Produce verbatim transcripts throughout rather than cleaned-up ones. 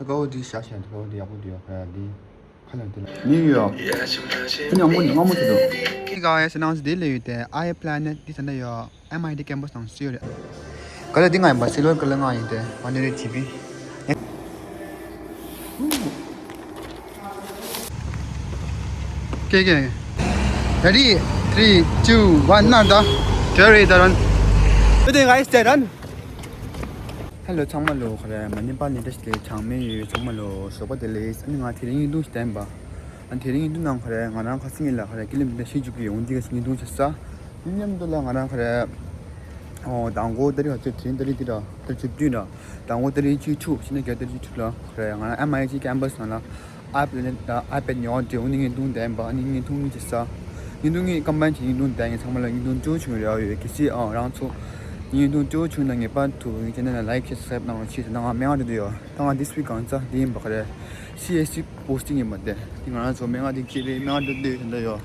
དཀར་པོ་འདི་བཞག་བཞག་དཀར་པོ་འདི་ཡག་པོ་འདུག་ཡོད་ཁ་ཡ་འདི་ཁ་ལ་འདི་ལ། ནིའུ་ཡོག་ཁྱོད་ཉམས་མོ་ཉམས་མོ་ཆེ་འདུག Hey guys, announced today ལས་ཡོད་དེ་I Planet འདི་ད་ལྟ་ཡོད་M I T campus ནང་སུ་ཡོད་རེད། ག་ལ་འདི་ང་ཡིན་པ་སི་ལོར་ག་ལ་ང་ཡིན་ཏེ་ཨ་ནི་རེད་ཇི་པི། ཀེ་ཀེ། Ready, three, two, one, now the Jerry the run. Today guys, the run. Hello ཚང་མ་ལོ་ཁ་རེ་མ་ནི་པ་ནི་ཏེ་ཤི་ཏེ་ཆང་མེ་ཡོད་ཚང་མ་ལོ་ཞོགས་པ་བདེ་ལེགས། ཨ་ནི་ང་དེ་རིང་ཡིན་འདུག་བསྟན་པ། ཨ་དེ་རིང་ཡིན་འདུག་ནང་ཁ་རེ་ང་རང་ཁ་སང་ཡིན་ལ་ཁ་རེ་ཀི་ལི་མི་ཏར་ཤི་འཇུག་གི་ཡོང་འདི་ག་ཤི་ཡིན་འདུག་ཆ་ས། ཡིན་མཉམ་དུ་ལ་ང་རང་ཁ་རེ་ཨོ་དང་གོ་ཏ་རི་ཁ་ཚོད་དེ་རིང་ཏ་རི་ཏི་ར་ཏ་རི་བཅུ་བདུན་ར། དང་པོ་ཏ་རིག་བཅུ་དྲུག་ཕྱི་ཟླ་བརྒྱད་ཏ་རིག་བཅུ་དྲུག་ལ་རེད། ང་རང་M I T campus ནང་ལ་iPad ད་iPad ཉོ་བ་འབྲས་བུ་ནི་བརྙན་ཐུང་ལྡན་པ་ནི་བརྙན་ཐུང་གཉིས་བྱེད་ས། བརྙན་ཐུང་གཉིས་ཀམ་པའིན་བྱས་བརྙན་ཐུང་ལྡན་ངས་ཚང་མ་ལ་བརྙན་ཐུང་སྤྲོ་བྱུང་རེ་བ་ཡོད། གལ་སྲིད་ཨང་རང་ཚོ་བརྙན་ཐུང་སྤྲོ་བྱུང་ན་ངེས་པར་དུ་ངའི་channel ལ་like share subscribe གནང་རོགས་གྱིས། ད་ང་སྨན་ཁང་འགྲོ་འདོད་ཡོད། ད་ང་this week གང་ཚ་འདི་ཡིན་པ་ག་རེ་C S C posting ཡིན་པ་དེ་ང་རང་ཚོ་སྨན་ཁང་འདི་སྐྱེས་པའི་སྨན་ཁང་འགྲོ་འདོད་ཡོད་ད་ཡོད།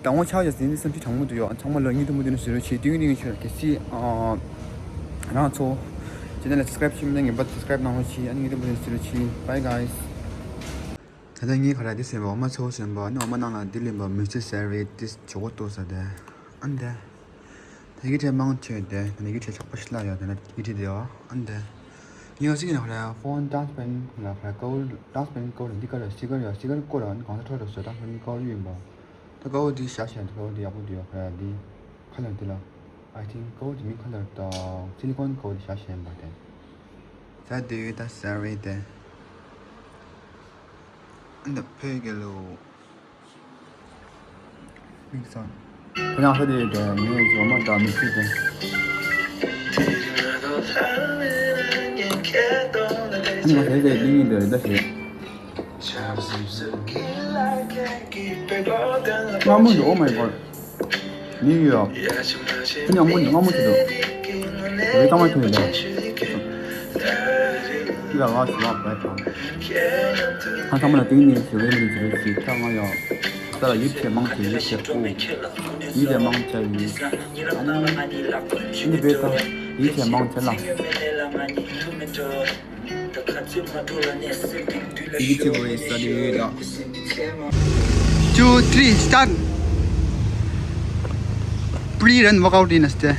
དང་པོ་ཆགས་ཡོད་ཟིན་ནི་བསམ་ཚུལ་དྲང་མོ་འདུག་ཡོད། ཚང་མ་ལ་བརྙན་ཐུང་མུ་མཐུད་ནས་བཟོ་རོགས་བྱེད། དུས་ཡུན་རིང་ཤོས་གལ་སྲིད་ཨ་རང་ཚོ་channel ལ་subscribe བྱེད་མི་ངེས་པར་subscribe གནང་རོགས་གྱིས། ཨ་ནི་བརྙན་ཐུང་མུ་མཐུད་ནས་བཟོ་རོགས་གྱིས། Bye guys. ད་ལྟ་ངའི་ཁ་ར་འདི་ཟེར་བ་འོ་མ་ཚོ་ཟེར་བ་ནི་འོ་མ་ནང་ལ་འདི་ལེན་པ་མི་ཚེ་ཟེར་བའི་ཏིས་ཇོ་གོ་ཏོ་ཟེར་ཏེ་ཨ་འདི། ད་ཡི་གེ་ཕྲེང་མང་ཆེ་དེ་ད་ཡི་གེ་ཕྲེང་ཆག་པ་ཞིག་ལ་ཡོད་དེ་ན་ཡི་གེ་ཕྲེང་དེ་ཨ་འདི། ངའི་ཨ་སི་ནི་ཁ་ར་phone touch pen ལ་ཁ་ར་ཀ་བར་touch pen ཀ་བར་འདི་ཀ་ར་སི་ཀར་ཡོད། སི་ཀར་ཀོ་ར་ནི་གང་ས་ཁྲོ་ར་སོ་touch pen ཀ་བར་ཡོད་པ། ད་ཀ་བར་འདི་བཞག་བཞག་འདི་ཀ་བར་འདི་ཡག་པོ་འདུག་ཡོད་ཁ་ར་འདི་ཁ་ལ་འདི་ལ་I think ཀ་བར་འདི་མིན་ཁ་ལ་ད་སི་ལི་ཀོན་ཀ་བར་འདི་བཞག་བཞག་ཡིན་པ་དེ། ད་འདི་ད་སེ་རི་དེ་འདི་ཕོད་གི་ལོ། མིག་སང་། ཁོ་ཡང་ཧ་དེ་དེ་ངས་ཇོ་མ་ད་མི་ཚིག་དེ། ཁོ་ཡང་ཧ་དེ་དེ་ཡིན་དེ་རེད་ད་ཞེས། སྔ་མོ་འདུག Oh my god. ནིའུ་ཡོག་ཁྱོད་ཉམས་མོ་སྔ་མོ་ཆེ་འདུག་འོད་གཙང་མ་ཐོན་ཡོད་ད། ཁྱོད་ལ་ང་ཞུ་བ་བས་དང་། ཁ་ཚང་མ་ལ་དེང་ནས་ཞུ་བའི་མི་ཞུ་བའི་ཞིག་ཁ་ང་ཡོག་ད་ལ་ཡིད་ཆེས་མང་ཆེ་ཡིད་ཆེས་ཨུ། ཡིད་ཆེས་མང་ཆེ་ཡིད། ཨ་ནི་འདི་བས་ད་ཡིད་ཆེས་མང་ཆེ་ལ། ཡིད་ཆེས་བོ་ཡིད་ས་དེ་ཡོད་ད། Two, three, start. Pre-run workout in a stay.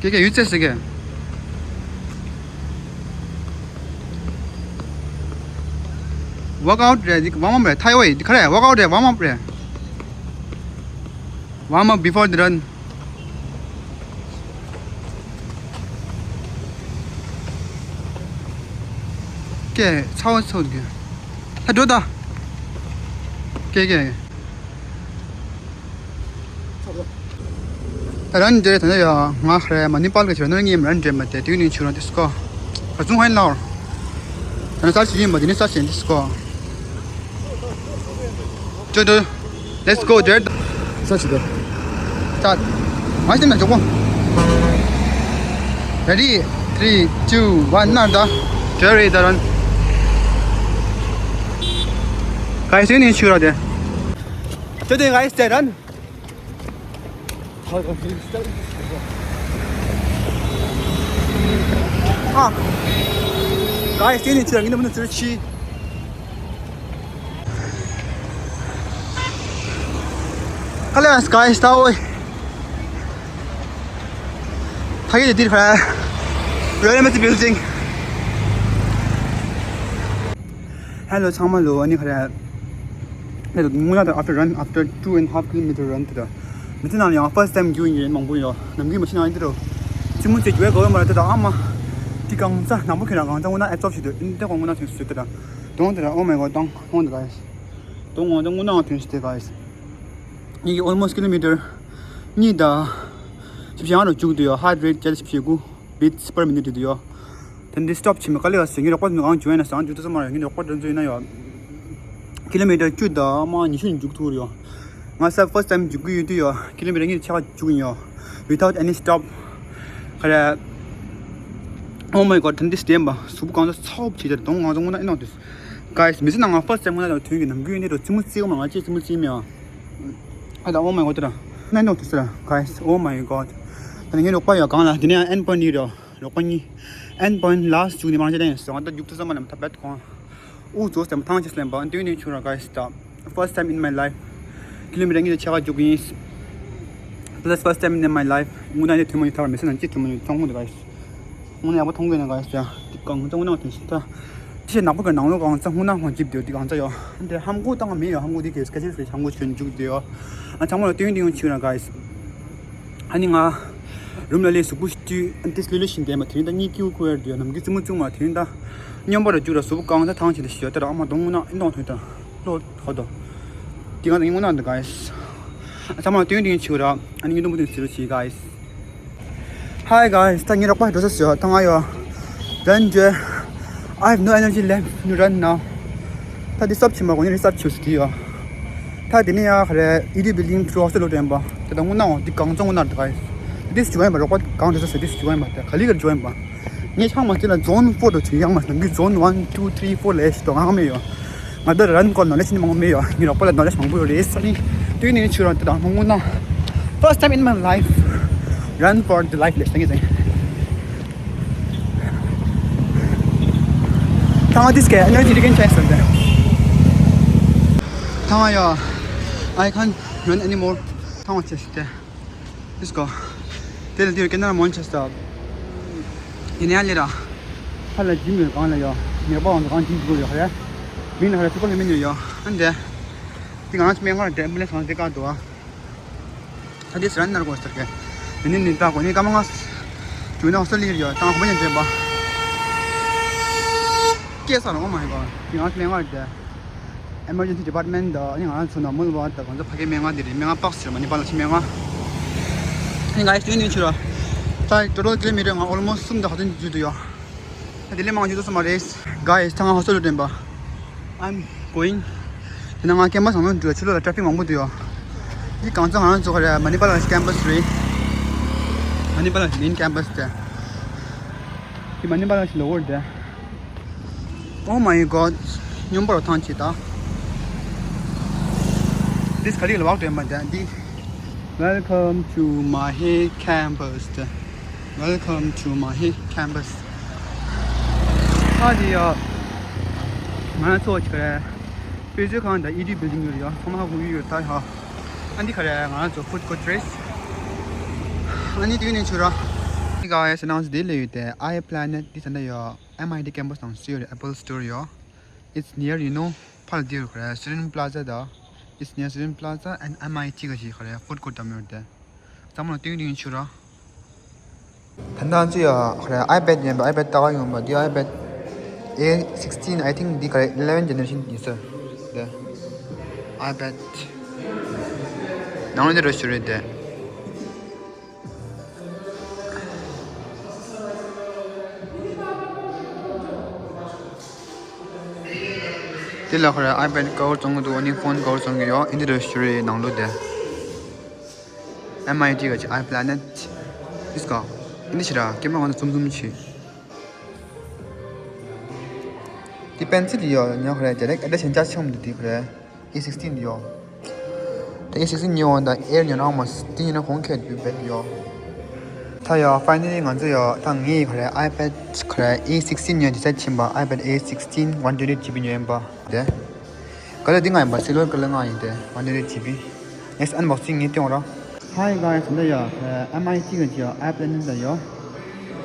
ཀེ་ཀེ་ཡུལ་ཚེ་ཟེར་གེ། Workout རེད། འདི་warm up རེད། ཐའི་ཝེ་འདི་ག་རེ་workout རེད། Warm up རེད། Warm up before the run. ཀེ་ཚ་བ་ཚ་བ་གི། ད་འགྲོ་ད། ཀེ་ཀེ། ད་རན་འདྲེ་ད་ནི་ཡ་ང་ཧྲེ་མ་ནི་པཱལ་གི་ཆོས་ནོར་ངེམ་རན་འདྲེ་མ་དེ་དུས་ནི་ཆུ་རང་དེ་སྐོ། བ་ཚུང་ཧན་ལའོ། ད་ནི་སར་ཆི་ཡིན་པ་དེ་ནི་སར་ཆེན་དེ་སྐོ། ཅོ་ཅོ། Let's go, Jared. སར་ཆི་དོ། སྟཱར། མ་ཤི་ན་ཇོག་པོ། Ready, three, two, one, now the Jerry the run. Guys, you need to shoot out there. Today, guys, the run. ཨ། ག་ཡི་སྟེང་ནས་ཁྱེད་རང་ངི་འདི་མི་འདི་ཚུར་ཕྱིན། ག་ལེ་སི་ག་ཡི་སྟ་འོ། ཕ་གི་འདིར་ཕ། Reality building. Hello ཚང་མ་ལོ། ཨ་ནི་ག་རེ། ཧེ་ལོ་དངོས་གནས་དང་after run, after two and half kilometer run དེ་དང་། མི་ཚེ་ནང་ལ་ཡང་first time རྒྱུག་ཡིན་མང་པོ་ཡོད། ནམ་རྒྱུན་མ་ཤི་ན་ཡིན་དེ་རོ། ཙི་མུ་ཙི་རྒྱུག་གོ་མ་ར་དེ་དང་ཨ་མ། དེ་གང་ས་ནང་པོ་ཁྱེད་རང་གང་ས་དངོས་གནས་ཨེབ་སོབ་ཞིག་འདུག་ཨིན་དེ་གོ་དངོས་གནས་ཐོན་སྲིད་དེ་དང་། དོང་དེ་ར་oh my god དང་དོང་དེ་ག་ཡིན། དོང་ང་དང་དངོས་གནས་ཐོན་སྲིད་དེ་ག་ཡིན། ངེད་ཀྱི་almost kilometer གཉིས་དང་། བཞི་བཅུ་ཡང་རུ་རྒྱུག་འདུག་ཡོད། Heart rate བརྒྱ་དང་བཞི་བཅུ་དགུ། Beats per minute དུ་ཡོད། དེ་འདི་stop བྱེད་མི་ག་ལེ་ག་ཟེར་ངའི་རོགས་པ་ང་འཇུ་ཡ་ན་སང་འཇུ་ཐུབ་ས་མ་རེད། ངའི་རོགས་པ་འདི་ཚོ་ཡིན་ན་ཡོད། ཀི་ལོ་མི་ཊར་བཅུ་དང་མ་ཉི་ཤུ་འཇུག་ཐུབ་ཡོད། ང་ས་first time འཇུག་གི་ཡོད་དུས་ཡོད། ཀི་ལོ་མི་ཊར་གཉིས་ཆ་ག་འཇུག་གི་ཡོད། Without any stop ག་རེ། Oh my god དེ་འདི་སྟེན་པ་གཟུགས་པོ་གང་ཚ་ཚ་བོ་བྱེད་ཅེར་དོང་ང་ཚོ་ངོ་ན་ཨེ་ནོག་དུས། Guys, མི་ཚེ་ནང་ང་first time ང་ལ་ཐོན་གྱི་ནམ་རྒྱུན་འདི་རུ་ཙི་མོ་ཙི་མ་ང་ཅི་ཙི་མོ་ཙི་མེད་ཨ། ཨ་ད་oh my god དེ་ར་ནན་ནོ་དེ་སི་ར། Guys, oh my god. ད་ནི་ངའི་རོགས་པ་ཡོད་གང་ལ་དེ་ནས་end point ཡིན་རོ། རོགས་པ་གཉིས། End point last བཅུག་ནི་མང་ཆེ་ཡིན་སོང་ང་ད་རྒྱུག་ཐུབ་ས་མ་ལམ་ཐབས་བེད་གོང་། ཨུ་ཙོ་སེམས་ཐང་ཆེ་སླེམ་པ་འདི་ནས་ཆུ་ར། Guys, ད་first time in my life ཀི་ལོ་མི་ཊར་གཉིས་ལ་ཆེ་ག་རྒྱུག་གི་ཡིན། Plus first time in my life དངོས་གནས་ནས་ཐུན་མོང་ཐར་མི་སེམས་ནང་ཅི་ཐུན་མོང་ཐང་ཁུང་དུ། Guys, དངོས་གནས་ཡག་པོ་མཐོང་གི་ན། Guys, ཡ་འདི་གང་ཚང་དངོས་གནས་དོན་ཤེས་ད། ཅི་ནག་པོ་གི་ནང་ལོགས་གང་ཚང་དངོས་གནས་ཧོན་ཅིབ་དེ་འདི་གང་ཚང་ཡོད། འདི་ཧམ་གོ་བཏང་མེད་ཡོད། ཧམ་གོ་འདི་གི་སྐད་ཆ་སྐད་ཧམ་གོ་ཆོན་འཇུག་དེ་ཡོད། ཨ་ཚང་མ་ལ་སྟོན་སྟོན་ཆུ་ར། Guys, ཨ་ནི་ང་རུམ་ལ་ལས་གཟུགས་པོ་ཞིག་དུས་ཏིས་ལུ་ལུ་ཞིག་འདས་མ་དེ་རིང་ད་གཉིད་ཀྱིའུ་ཀུ་ཡར་དུ་ཡ་ནམ་གི་ཙི་མུ་ཙི་མ་དེ་རིང་ད་སྙོམས་པར་རྒྱུག་ར་གཟུགས་པོ་གང་ད་ཐང་ཆེ་ད་ཞིག་ཡོད་ད་ར། ཨ་མ་གདོང་ངུ་ན་ཨིན་གདོང་ཐོན་ད་ལོ་ཧོ་དོ། དེ་གང་ད་ངུ་ན་འདི། Guys, ཨ་ཚང་མ་སྟོན་སྟོན་ཆུ་ར། ཨ་ནི་ངི་གདོང་པོ་དེ་ཟེར་རོ་ཆི། Guys, hi guys, ད་ངའི་རོགས་པ་འགྲོ་ས་ཟེར་ད་ང་ཡོད། Run ཇེ། I have no energy left to run now. ད་འདི་སབ་ཆེན་པོ་གོ་ནི་རི་སབ་ཆེ་སུ་དེ་ཡོད། ད་དེ་ནས་ཡ་ག་རེ་ཨི་ཌི་བིལ་ཌིང་ཐུ་ཧོ་སི་ཊལ་ལོ་དྲན་པ་དེ་ད་དངོས་གནས་འོང་འདི་གང་ཚང་དངོས་གནས་རེད། Guys, འདི་སུ་བྱུང་ཡིན་པ། རོགས་པ་གང་འདྲ་ས་ཟེར་འདི་སུ་བྱུང་ཡིན་པ། དེ་ག་ལི་གར་བྱུང་ཡིན་པ། ངས་ཆང་མ་བརྩིས་ན་zone four དུ་བྱུང་ཡང་མ་ནང་གི་zone one, two, three, four ལས་ཞིག་ཏོ་ང་མེད་ཡོད། ང་ད་run ཀོ་ནོ་ལེ་ཤི་ནི་མང་མེད་ཡོད། ངའི་རོགས་པ་ལ་ནོ་ལེ་ཤི་མང་པོ་ཡོད་རེད། ས་ནི་དུས་ནས་ཆུ་རང་དེ་དང་དངོས་གནས། First time in my life, run for the life ལས་ཤི་ད་ངས་ཟེར། ཐང་ཨ་ཏིས་ཀེ་ཨ་ནི་ཅི་རིག་གན་ཆེན་སོང་དེ། ཐང་ཨ་ཡོ། I can't run anymore. ཐང་ཨ་ཅེ་ཤི་ཏེ། ཏིས་ཀོ། དེ་ལ་དེ་རུ་ཀེ་ན་ར་མོན་ཆེ་སྟབ། ཡིན་ཡ་ལེ་ར། ཧ་ལ་ཇིམ་ཡོད་གང་ལ་ཡོ། ཉེ་པ་འོང་གང་ཇིམ་དགོས་ཡོ་ཧ་རེ། མིན་ཧ་རེ་སུ་པར་མེན་ཡོ་ཡོ། ཨན་དེ། དེ་ང་རང་ཚོ་སྨན་ཁང་རེད་དེ་ཨེམ་བུ་ལེན་སི་གང་དེ་བཀག་འདུག་ཨ། ད་དེ་སི་རན་ནར་གོ་སྟར་གེ། དེ་ནི་ནི་ད་གོ་ནི་ཀ་མ་ང་། ཇུ་ནང་སོ་ལི་ཡོད་ད་ཧོ་མ་ཉན་དྲན་པ། སྐྱེས་ས་རོ་མ་ཡི་གོ། དེ་ང་སྨན་ཁང་རེད་དེ། Emergency Department དང་ཨ་ནི་ང་རང་ཚོ་ནང་མུལ་བ་དང་གང་ཚོ་ཕ་གི་སྨན་ཁང་དེ་རེད། སྨན་ཁང་པགས་ཟེར་མ་ནི་པ་ལ་ཆི་སྨན་ཁང་། ཨ་ནི་ང་ཡི་སྟོན་ནི་ཆུ་ར། ད་total kilometer ང་almost གསུམ་དང་ཧ་ཐོན་རྒྱུ་འདུག་ཡོ། ད་དེ་ལས་མང་རྒྱུ་འདུག་ས་མ་རེད། Guys, ད་ང་ཧོ་སོ་ལོ་དྲན་པ། I'm going. དེ་ན་ང་ཀེམ་པ་སང་ལོ་འགྲོ་ཆུ་ལོ་ལ་traffic མང་པོ་འདུག་ཡོ། འདི་གང་ཚང་ང་རང་ཚོ་ག་རེ་མ་ནི་པ་ལ་ཀེམ་པ་སི་རེད། མ་ནི་པ་ལ་main campus དེ། འདི་མ་ནི་པ་ལ་ལོ་ཝར་དེ། Oh my god. སྙོམས་པོར་ཐང་ཆད་ད། འདི་ག་རེ་ལ་བག་དྲན་པ་དེ་འདི། Welcome to Mahe campus. Welcome to Mahe campus. ཨ་འདི་ཡ། ང་ཚོ་ཆ་རེད། དཔེ་མཛོད་ཁང་དང་ཨི་ཌི་བིལ་ཌིང་ཡོད་རེད་ཡ། ཚང་མ་ཧ་གོ་གི་ཡོད་ད་ཡ། ཨ་འདི་ག་རེད། ང་ཚོ་food court རེད། ཨ་ནི་དེ་ནས་ཆུ་ར། འདི་ག་ཡ་ཟེར་ན་འདི་ལས་ཡོད་དེ། I Planet འདི་ད་ལྟ་ཡ། M I T campus ནང་སུ་ཡོད་རེད། Apple Store ཡོད། It's near, you know, ཕར་འདིར་ཁོ་རེ་Student Plaza དང་། It's near Student Plaza and M I T ག་ཞིག་ཁོ་རེ་food court དམ་ཡོད་དེ། ཚང་མ་ལ་ཏིང་ཏིང་ཆུ་ར། ད་ལྟ་ཚུ་ཡ་ཁོ་རེ་iPad ཡིན་པ། iPad ད་ག་ཡོང་པ། འདི་iPad A sixteen, I think འདི་ག་རེ་eleven generation ཡིན་ས་དེ། iPad ནང་ལ་འདི་རུ་ཞུ་རེད་དེ། དེ་ལ་ཁོ་ར་iPad cover བཙོང་གི་འདུག་ཨ་ནི་phone cover བཙོང་གི་ཡོད། ཨིན་དི་རུ་ཞུ་རེ་ནང་ལོ་དེ། M I T ག་ཅི་I Planet ཨིས་ཀ་ཨིན་དི་ཞི་ར་ཀེམ་ར་ང་ཚོ་ཙུམ་ཙུམ་ཆི། དེ་pencil ཡོད་ཉོ་ཁོ་ར་direct edition ཅག་ཆུང་འདུག་དེ་ཁོ་ར། A sixteen ཡོད། ད་A sixteen ཉོ་འོང་ད་Air ཉོ་ན་མ་དེ་ཉོ་ན་གོང་ཁེ་དུ་བེད་ཡོད། ད་ཡ་finally ང་ཚོ་ཡ་ད་ངས་ཁོ་ར་iPad ཁོ་ར་A sixteen ཉོ་decide ཕྱིན་པ། iPad A sixteen one twenty G B ཉོ་ཡིན་པ་དེ། color འདི་ང་ཡིན་པ་silver color ང་ཡིན་ཏེ་one twenty G B། Next unboxing ངས་སྟོན་རོགས། Hi guys, འདི་ཡ་M I T གི་ཡ་iPad འདི་ཡ།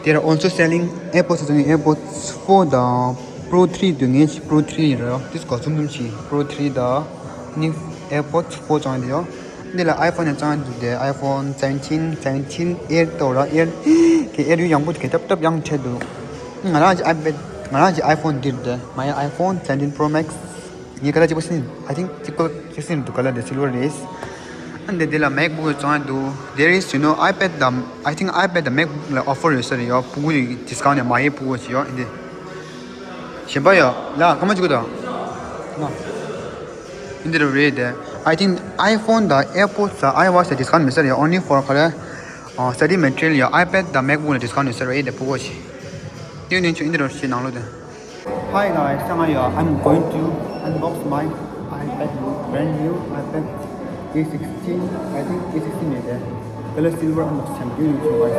They are also selling AirPods དང་། AirPods four དང་Pro three དུ་ངས་Pro three ཡིན་རོགས། དེ་ག་ཙུམ་ཙུམ་ཞིག Pro three དང་ནི་AirPods four ཙང་དེ་ཡ། འདི་ལ་iPhone ཡང་ཙང་འདུག་དེ། iPhone seventeen, seventeen Air ཏོ་ར། Air གི་Air ཡུ་ཡང་པོ་གི་ཏབ་ཏབ་ཡང་ཆེ་འདུག་ང་རང་གི་iPad ང་རང་གི་iPhone འདིར་དེ། My iPhone seventeen Pro Max ངའི་color གཅིག་པ་ཤི་ནི། I think གཅིག་པ་གཅིག་ཤི་ནི་འདུག color དེ་silver རེད། ཨ་འདི་འདི་ལ་MacBook ཙང་འདུག There is, you know, iPad དང་I think iPad དང་MacBook ལ་offer ཡོད་ས་རེད་ཡོ། ཕྲུ་གུ་ཡི་discount ནས་མ་ཡི་ཕྲུ་གུ་ཞིག་ཡོ། ཨ་འདི་གཞན་པ་ཡོ་ལ་ཁ་མ་བཅུག་དང་ན། ཨ་འདི་རུ་རེད་དེ། I think iPhone དང་AirPods དང་iWatch ལ་discount མེད་ས་རེད་ཡོ། Only for color study material ཡོ། iPad དང་MacBook ལ་discount ཡོད་ས་རེད་དེ་ཕྲུ་གུ་ཞིག་དེ་ནས་ཆུ་ཨ་འདི་རུ་ཞིག་ནང་ལོ་དེ། Hi guys, ད་ང་ཡ། I'm going to unbox my iPad, brand new iPad A sixteen, I think A sixteen རེད་དེ། Color silver unbox བྱེད་འདོད་ཡོད། ཚོ་guys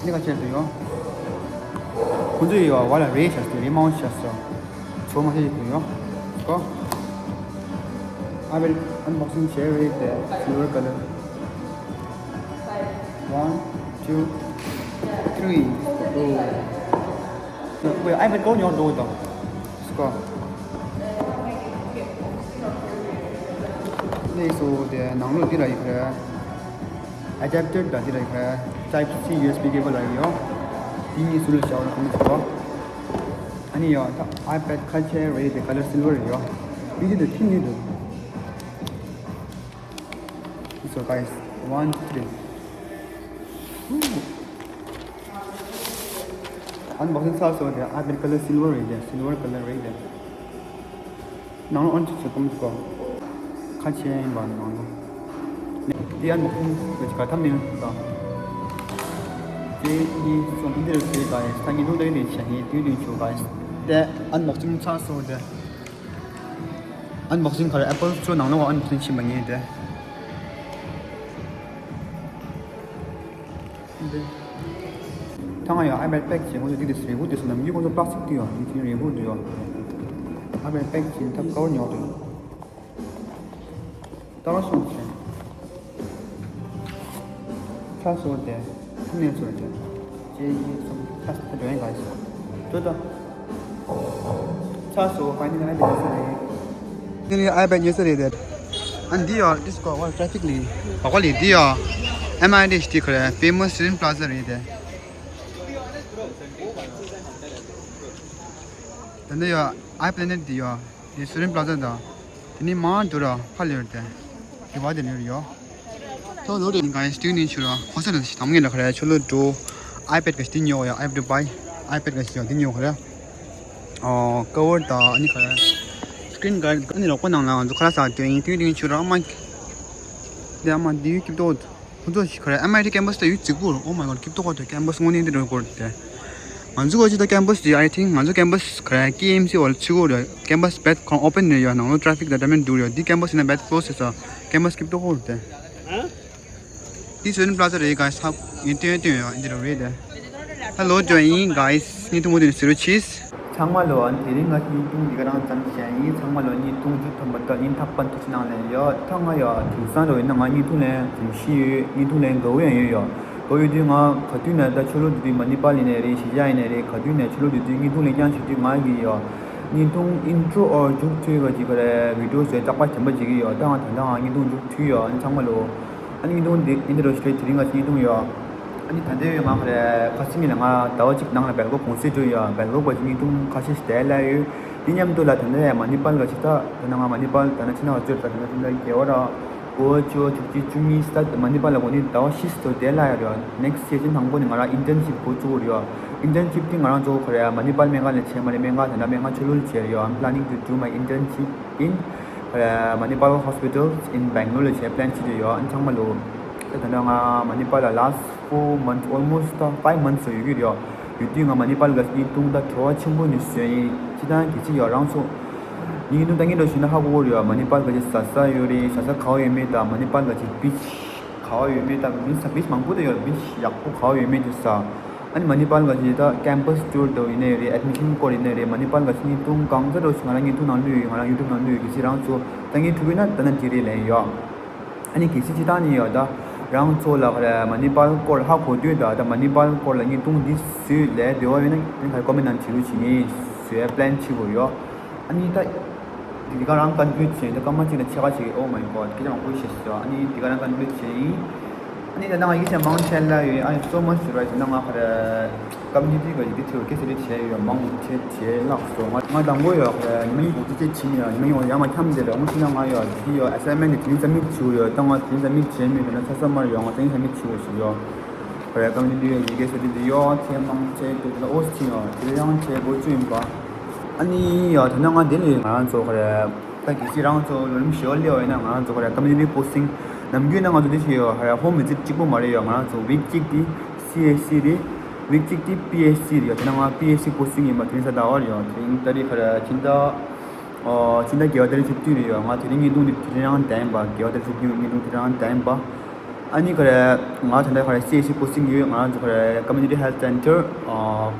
ད་ནི་ག་ཆེར་དུ་ཡོང་། ཁོང་ཚོས་ཡོ་བ་ལ་རེ་བྱ་སོ། རེ་མང་བྱ་སོ། ཚོ་མ་ཤེས་དུ་ཡོང་། Go. iPad unboxing བྱེད་རེད་དེ། Silver color. One, two, three. Oh. ཁོས་iPad ཀོ་ཉོ་འགྲོ་དང་། Let's go. ནས་སོ་དེ་ནང་ལོགས་འདི་ལ་ཡོད་རེད། Adapter དང་འདི་ལ་ཡོད་རེད། Type C USB cable ལ་ཡོད། འདི་གཉིས་སུ་ལ་བཞག་ན་ཁོ་མི་ཚོ། ཨ་ནི་ཡོད་ད་iPad ཁ་ཆེ་རེད་དེ། Color silver རེད་ཡོད། འདི་འདི་དུ་ཁྱིམ་འདི་འདུག So guys, one, two, three. Unboxing ཚར་སོང་དེ། iPad color silver རེད་དེ། Silver color རེད་དེ། ནང་ལོགས་ཨོན་ཆུ་ཆུ་གཏོང་གོ། ཁ་ཆེ་ཡིན་པ་ནང་ལོགས། དེ་unboxing ག་ཐམ་ནས་དང་། དེ་གཉིས་སོང་འདིར་བྱས་guys། ད་ངས་ལུང་བསྟན་ནས་བྱས་ངས་དུས་དུས་ཆུ་guys། དེ་unboxing ཚར་སོང་དེ། Unboxing ག་རེ། Apple Store ནང་ལོགས་unboxing ཕྱིན་པ་ངས་དེ། ད་ང་ཡང་iPad pack བྱེད་ཁོང་ཚོ་འདི་དེ་རེ་སྒུག་དེ་སོ་ནམ་རྒྱུན་ཁོང་ཚོ་plastic དེ་ཡང་འདི་དེ་རེ་སྒུག་དེ་ཡང་iPad pack བྱེད་ཐབས་cover ཉོག་དེ་ད་བ་སོང་བྱས། ཚ་སོ་དེ་ཐུ་ནས་སོ་དེ་ཅེ་ཡི་སོང་ཚ་ཚ་འགྲོ་ཡན་ག་སོ་ཅོ་ད། ཚ་སོ་ཕ་ནི་ང་དེ་སོ་རེད། ནི་iPad ཉོས་ས་རེད་དེ། ཨ་འདི་ཡོ། This is called what? Traffic ལི། བ་ག་ལི་འདི་ཡོ། M I D H T ཁ་རེ། Famous Student Plaza རེད་དེ། ད་འདི་ཡོ། iPlanet འདི་ཡོ། འདི་Student Plaza དང་། དེ་ནི་མང་དུ་ར་ཕ་ལེར་དེ། དེ་བ་དེ་ལེར་ཡོ། ཐོ་ལོ་རེ་གང་སྟུན་ནི་ཆུ་ར་ཧོ་ས་ར་དམ་ངེས་ལ་ཁ་ར་ཆུ་ལོ་འགྲོ། iPad ག་སྟི་ཉོ་ཡ། iPad buy iPad ག་སྟི་ཉོ་ཁ་ར། ཨོ་cover དང་ཨ་ནི་ཁ་ར་screen guard ཨ་ནི་རོགས་པ་ནང་ལ་ང་ཚོ་ཁ་ར་ས་སྟུན་ཡིན། སྟུན་སྟུན་ཆུ་ར་མ། དེ་ཨ་མ་འདི་ཡུ་སྐྱིབ་ཏོ། ཁོ་ཚོ་ཞིག་ཁ་ར་M I T campus དེ་ཡུ་རྫིག་པོ། Oh my god སྐྱིབ་ཏོ། ཁོ་ཚོ་campus དངོས་གནས་འདི་འགྲོ་དགོས་རེད་དེ། ང་ཚོ་གོ་ཅི་ད་campus དེ་I think ང་ཚོ་campus ཁ་ར་K M C འོ་ལ་ཆུ་གོ་རེད། campus བེད་ཁོང་open རེད་ཡོད། ནང་ལོ་traffic དང་འདྲ་མིན་འདུག་རེད། འདི་campus ཡིན་ན་བེད་close བྱས་ས། campus སྐྱིད་པོ་ཧོལ་དེ། འདི་Student Plaza རེད་guys། ཧབ་ཡིན་སྟོན་སྟོན་ཡོད་འདི་རུ་རེད་དེ། Hello join guys ངའི་ཐུང་མོ་དེ་ནི་ཟེར་རོ་ཆིས། ཚང་མ་ལོ་ཨ་ནི་དེ་རིང་ང་ཚོ་བརྙན་ཐུང་འདི་ག་རང་ཙམ་བྱས་ཡིན། ཚང་མ་ལོ་བརྙན་ཐུང་བཅུ་ཐམ་པ་དང་ཉིན་ཐག་པ་འདུག་ཅི་ནང་ལས་ཡོད། ད་ང་ཡོད་དེང་སང་རོ་ཡིན་ན་ང་བརྙན་ཐུང་ལས་གོམས་གཤིས་ཡོད། བརྙན་ཐུང་ལས་དགའ་བོ་ཡང་ཡོད་ཡོད། དགའ་བོ་ཡོད་དུས་ང་ག་དུས་ནས་ད་ཆོས་ལུགས་འདི་དུས་མ་ནི་པཱལ་ཡིན་ནའི་རེད། གཞིས་ཆགས་ཡིན་ནའི་རེད། ག་དུས་ནས་ཆོས་ལུགས་འདི་དུས་བརྙན་ཐུང་ལས་ཀྱང་བྱེད་དུས་ང་གི་ཡོད། བརྙན་ཐུང་intro or མཇུག་མཐུད་ག་ཅིག་ག་རེ་video བཟོས་རྟག་པར་བྱེད་པ་ཅིག་གི་ཡོད། ད་ང་ད་ལྟ་ང་བརྙན་ཐུང་མཇུག་མཐུད་ཡོད། ཨ་ནི་ཚང་མ་ལོ། ཨ་ནི་བརྙན་ཐུང་འདི་འདི་འདྲ་ཞིག་དེ་རིང་ང་ཚོ་བརྙན་ཐུང་ཡོད། ཨ་ནི་ད་ལྟའི་ང་ག་རེ་ཁ་སང་ཉིན་ལ་ང་ཟླ་བ་གཅིག་ནང་ལ་སྦེལ་ཀོབ་གུང་སྲས་འགྲོ་ཡོད། སྦེལ་ཀོབ་ག་ཅིག་བརྙན་ཐུང་ཁ་ཤས་ཤིག་དེ་ལ་ཡོད། དེ་མཉམ་དུ་ལ་ད་ལྟ་ཡ་མ་ནི་པཱལ་ག་ཅིག་ད་ད་ནང་ང་མ་ནི་པཱལ་ད་ན་ཕྱི་ནང་ལ་བཙོས་ད་ད་ན་ཕྱི་ནང་རྒྱལ་བ་ར་གོ་བ་ཅོ་བཅུ་གཅིག་བཅུ་གཉིས་ད་མ་ནི་པཱལ་ལ་གོ་ནི་ཟླ་བ་བཞི་ཙམ་དེ་ལ་ཡོད་རེད། next season དང་པོ་ནི་ང་རང་internship འགོ་བཙུགས་ཡོད། internship དེ་ང་རང་ཚོ་ག་རེ་མ་ནི་པཱལ་སྨན་ཁང་ལ་བྱས་མ་རེད། སྨན་ཁང་ད་ལྟ་སྨན་ཁང་ཆོས་ལུགས་བྱས་ཡོད། I'm planning to do my internship in ཨ་Manipal hospitals in Bangalore ལ་བྱས་plan བྱེད་ཀྱི་ཡོད། ཨ་ཚང་མ་ལོ། ད་ད་ལྟ་ང་མ་ནི་པཱལ་ལ་last four months, almost five months ཡོད་ཀྱི་ཡོད། ཡོད་དུས་ང་མ་ནི་པཱལ་ག་བརྙན་ཐུང་ད་བྲོ་བ་ཆེན་པོ་ནས་བཟོས་ཡིན། ཅི་ད་གི་ཅི་ཡོད་རང་ཚོ། ངའི་བརྙན་ཐུང་ད་ངས་འགྲོ་ཞུས་ན་ཧ་གོ་གི་ཡོད། མ་ནི་པཱལ་ག་ཅིག་ཟ་ས་ཡོད་རེད། ཟ་ས་ག་བ་ཡོད་མེད་དང་མ་ནི་པཱལ་ག་ཅིག་beach ག་བ་ཡོད་མེད་དང་beach ས་beach མང་པོ་ད་ཡོད། beach ཡག་པོ་ག་བ་ཡོད་མེད་དེ་ཟ། ཨ་ནི་མ་ནི་པཱལ་ག་ཅིག་ད་campus tour དུ་ཡིན་ནའི་རེད། admission སྐོར་ཡིན་ནའི་རེད། མ་ནི་པཱལ་ག་ཅིག་བརྙན་ཐུང་གང་ཚ་འགྲོ་ཞིག་ང་རང་བརྙན་ཐུང་ནང་བླུགས་ཡོད། ང་རང་YouTube ནང་བླུགས་ཡོད། གལ་སྲིད་རང་ཚོ་ད་ངས་ཐུག་ཡོད་ན་ད་ན་དེ་རེད་ལན་ཡོད། ཨ་ནི་གལ་སྲིད་ཅི་ད་ནི་ཡོད་ད་རང་ཚོ་ལ་ག་རེ་མ་ནི་པཱལ་སྐོར་ཧ་གོ་དུས་ད་ད་མ་ནི་པཱལ་སྐོར་ལ་བརྙན་ཐུང་འདི་བཟོས་ལས་འདོད་པ་ཡོད་ན་ཨ་ནི་ག་རེ་comment ནང་བྲིས་རོགས་བྱེད། ངས་བཟོས་plan བྱེད་དགོས་ཡོད། ཨ་ནི་ད། འདི་ག་རང་conclude བྱས་ད་སྐར་མ་གཅིག་ལ་ཕྱེད་ཀ་བྱེད་ཀྱི། Oh my god སྐད་ཆ་མང་པོ་བཤད་སོང་། ཨ་ནི་འདི་ག་རང་conclude བྱས་ཡིན། ཨ་ནི་ད་ནང་ཡིག་ཆ་མང་ཆེ་ལ་ཡོད། ཨ་ནི་so much to write ད་ནང་ང་ག་རེ་community ག་ཡི་དེ་ཐེ་བ་སྐད་ཆ་རེ་བྱས་ཡོད། མང་ཆེ་བྱས་ལགས་སོ། ང་ང་དང་པོ་ཡོད་ག་རེ་ཉི་མ་ཡིན་གོང་ཚེ་ཆེ་ཕྱིན་ཡོད། ཉི་མ་ཡིན་ཡང་མ་འཁྱམ་དེ་རེད། འོང་ཕྱིན་ན་ང་ཡོད་དེ་ཡོད་assignment དེ་རིང་submit བྱེད་དགོས་ཡོད། ད་ང་དེ་རིང་submit བྱས་མེད་ད་ན་ཚ་ཚ་མར་ཡོད། ང་དེ་རིང་submit བྱེད་དགོས་སུ་ཡོད། ཁོ་རེ་ཀམ་ནི་ཡོད་ཡི་གེ་ས་དེ་འདི་ཡོད་ཚེ་མང་ཚེ་དེ་ལ་ཨོ་སི་ཡོད་དེ་ཡང་ཚེ་འགོ་བཙུགས་ཡིན་པ། ཨ་ནི་ཡོད་ད་ནང་ང་དེ་ལས་ང་རང་ཚོ་ཁོ་རེ་ད་གི་སི་རང་ཚོ་ལོ་རིམ་ཞོ་ལེ་བ་ཡིན་ན་ང་རང་ཚོ་ཁོ་རེ་ཀམ་ནི་པོ་སིང་ནམ་རྒྱུན་ན་ང་ཚོ་དེ་ཞིག་ཡོད། ཧ་ར་home visit གཅིག་པོ་མ་རེད་ཡོད། ང་རང་ཚོ་week གཅིག་དེ་ སི་ཨེཆ་སི་རེད། ཝིག་གཅིག་དེ་པི་ཨེཆ་སི་རེད་ཡ། དེ་ན་ང་པི་ཨེཆ་སི་པོ་སི་ཊིང་ཡིན་པ་དེ་རིང་གཟའ་ཟླ་བ་རེད་ཡ། དེ་རིང་ཏ་རིག་ག་རེ་ཕྱི་ཟླ་ཨོ་ཕྱི་ཟླ་བརྒྱད་པ་ཏ་རིག་བཅུ་བདུན་རེད་ཡ། ང་དེ་རིང་བརྙན་ཐུང་དེ་དེ་རིང་བལྟས་ཡིན་པ། བརྒྱད་པ་ཏ་རིག་བཅུ་བདུན་བརྙན་ཐུང་དེ་རིང་བལྟས་ཡིན་པ། ཨ་ནི་ག་རེ་ང་ད་ལྟ་ག་རེ་སི་ཨེཆ་སི་པོ་སི་ཊིང་ཡོད། ང་རང་ཚོ་ག་རེ་Community Health Center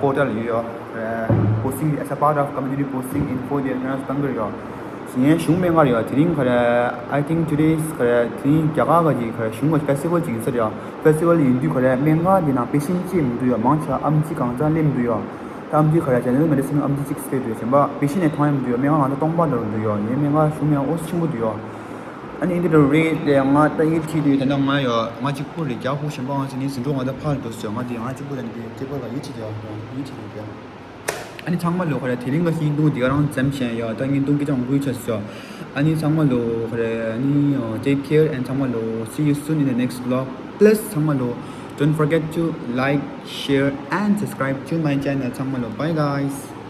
ཀོ་ཊ་ལ་ཡོད་ཡ། ག་རེ་པོ་སི་ཊིང་as a part of community posting in fourth year ང་རང་ཚོ་བཏང་གི་རེད་ཡ། ངས་གཞུང་སྨན་ཁང་རེད་ཡ། དེ་རིང་ག་རེ་I think today is ག་རེ་དེ་རིང་རྒྱ་གར་ག་གི་ག་རེ་གཞུང་གི་ཕེ་སི་ཊི་ཝལ་ཅིག་ཡིན་ས་རེད་ཡ། ཕེ་སི་ཊི་ཝལ་ཡིན་དུས་ག་རེ་སྨན་ཁང་དེ་ནང་པེ་ཤེན་ཊི་ཅིག་མི་འདུག་ཡ། མང་ཆེ་བ་ཨེམ་ཆི་གང་ཚང་སླེབས་མི་འདུག་ཡ། ད་ཨེམ་ཆི་ག་རེ་ཇེ་ནེ་རལ་མེ་ཌི་སིན་ཨེམ་ཆི་གཅིག་སླེབས་འདུག་ཡ། གཞན་པ་པེ་ཤེན་ཊི་ནས་མཐོང་ཡ་མི་འདུག་ཡ། སྨན་ཁང་ང་ཚོ་སྟོང་པ་འདྲ་བོ་འདུག་ཡ། ངའི་སྨན་ཁང་གཞུང་སྨན་ཁང་ཨོ་ཆེན་པོ་འདུག་ཡ། ཨ་ནི་འདི་འདྲ་རེད་དེ། ང་ད་ཡིད་ཆེས་དུས་ད་ལྟ་ང་ཡོད། ང་གཅིག་པུ་རེད། རྒྱ་ཧུ་གཞན་པ་ང་ཚོ་ངའི་ཟིན་གྲོགས་ང་ད་ཕར་འགྲོ་ཟེར། ང་དེ་ང་གཅིག་པུ་ད་འདི་གཅིག་པུ་ལ་ཡིད་ཆེས་དེ་ཡིད་ཆེས་དེ། ཨ་ནི་ཚང་མ་ལོ་ག་རེ་དེ་རིང་གི་བརྙན་ཐུང་འདི་ག་རང་ཙམ་བྱས་ཡོད། ད་བརྙན་ཐུང་སྐད་ཆ་འགུལ་ཆ་ཟེར། ཨ་ནི་ཚང་མ་ལོ་ག་རེ་ཨ་ནི take care and ཚང་མ་ལོ see you soon in the next vlog. Please ཚང་མ་ལོ don't forget to like, share and subscribe to my channel. ཚང་མ་ལོ bye guys.